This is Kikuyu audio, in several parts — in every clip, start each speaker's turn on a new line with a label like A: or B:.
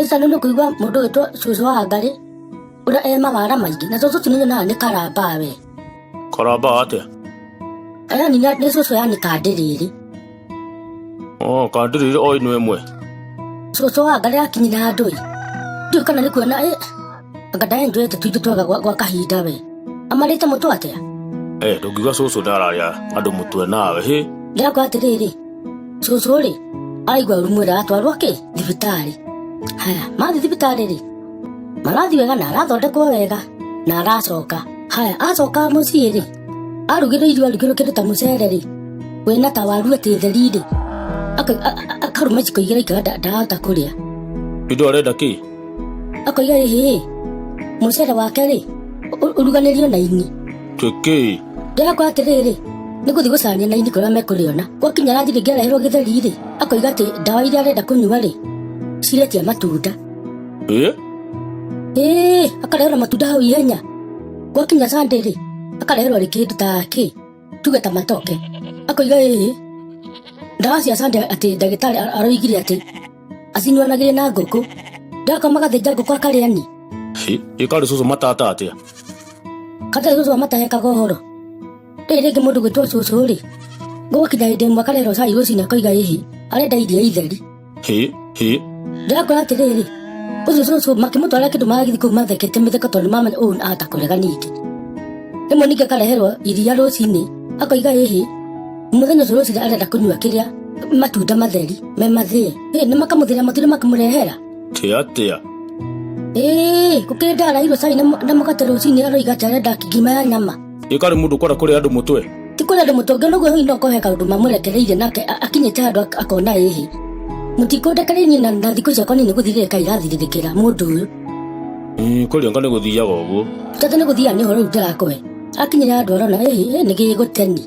A: Ĩca nĩ kũigua mũndũ wĩtwo cũcũ wa Ngarĩ ũrĩa e mawara maingĩ na cũcũ ũcio nĩnyonaga nĩ karamba we.
B: Karamba atĩa?
A: Yani nĩ cũcũ yani kandĩrĩrĩ.
B: Oh, kandĩrĩrĩ o ĩno ĩmwe.
A: Cũcũ wa Ngarĩ akinyire handũ ĩ. Ndiũĩ kana nĩ kuona ĩ anga ndaenjoyete tũindo twega gwa kahinda we. Amarĩte mũtwe atĩa?
B: Eh, ndũngiuga cũcũ ndararĩa andũ mũtwe nawe hĩ.
A: Ndĩrakora atĩrĩrĩ, cũcũ rĩ araigua ũru mwĩrĩ aratwarwo kĩ thibitarĩ. Haya, mathiĩ thibitarĩ rĩ, marathiĩ wega na arathondekwo wega na aracoka. Haya, acoka mũciĩ rĩ, arugĩrwo irio arugĩrwo kĩndũ ta mũcere rĩ, wĩna ta waru atĩ theri rĩ, akarũma iciko igĩrĩ aikaga ndarahota kũrĩa.
B: Indo arenda kĩ?
A: Akoiga ĩhĩ, mũcere wake rĩ, ũruganĩrio na ini.
B: Twĩkĩ?
A: Ndĩrakora atĩrĩrĩ, nĩ gũthiĩ gũcania na ini kũrĩa mekũrĩona. Gwakinya rathi rĩngĩ areherwo gĩtheri rĩ, akoiga atĩ ndawa iria arenda kũnyua rĩ, ciretia matunda.
B: Ĩ?
A: Ĩĩ, akareherwo matunda hau ihenya. Gwakinya Sunday rĩ, akareherwo rĩ kĩndũ ta kĩ, tuge ta matoke. Akoiga ĩĩ, ndawa cia Sunday atĩ ndagĩtarĩ aroigire atĩ acinyuanagĩrie na ngũkũ. Ndakoma magathĩnja ngũkũ akarĩa ni.
B: Hĩ, ĩkarĩ cũcũ matata atĩa?
A: Katarĩ cũcũ amatahekaga ũhoro. Rĩrĩ rĩngĩ mũndũ gwĩtwo cũcũ rĩ, gũgakinya hĩndĩ ĩmwe akarerwo cai rũcinĩ akoiga ĩhĩ, arenda iria itheri.
B: Hĩ, hĩ.
A: Ndĩrakora atĩrĩrĩ, ũcio cũcũ makĩmũtwara kĩndũ magagĩthiĩ kũu mathekete mĩtheko tondũ nĩmamenya ũyũ ahota kũrega ningĩ. Rĩmwe ningĩ akareherwo iria rũcinĩ, akoiga ĩhĩ, mũthenya ũcio rũcinĩ arenda kũnyua kĩrĩa matunda matheri me mathĩe. Ĩ, nĩmakamũthĩra matunda makamũrehera.
B: Tĩ
A: atĩa? Ĩĩ, gũkĩrĩ ndarairwo cai na mũgate rũcinĩ aroiga atĩ arenda ngima ya nyama.
B: Ĩkarĩ mũndũ kwenda kũrĩa andũ mũtwe.
A: Ti kũrĩa andũ mũtwe ũngĩ noguo hihi no kũhe kaũndũ mamũrekereirie nake akinyĩte handũ akona ĩhĩ. Mũtikũndekereirie na thikũ ciakwa niĩ nĩ gũthirĩrĩka irathirĩrĩkĩra mũndũ ũyũ.
B: Kũrĩa anga nĩ gũthiaga ũguo.
A: Tondũ nĩ gũthiaga nĩ ũhoro rĩu ndĩrakũhe. Akinyire handũ arona ĩhĩ nĩ gĩgũteni.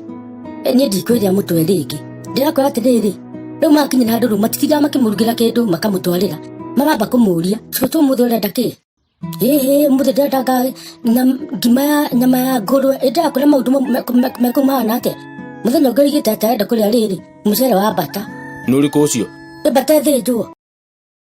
A: Niĩ ndikwĩrĩa mũtwe rĩngĩ. Ndĩrakwĩra atĩrĩrĩ, rĩu makinyĩra handũ rĩu matitindaga makĩmũrugĩra kĩndũ makamũtwarĩra. Maramba kũmũria, cũcũ ũmũthĩ ũrenda kĩ? Ĩhĩ ũmũthĩ ndĩrenda ngima ya nyama ya ngũrwe. Ĩ ndĩrakwĩra maũndũ mekũu mahana atĩa? Mũthenya ũngĩ oigĩte atĩ arenda kũrĩa rĩrĩ, mũcere wa mbata.
B: Nĩ ũrĩkũ ũcio?
A: Nĩ mbata ĩthĩnjwo.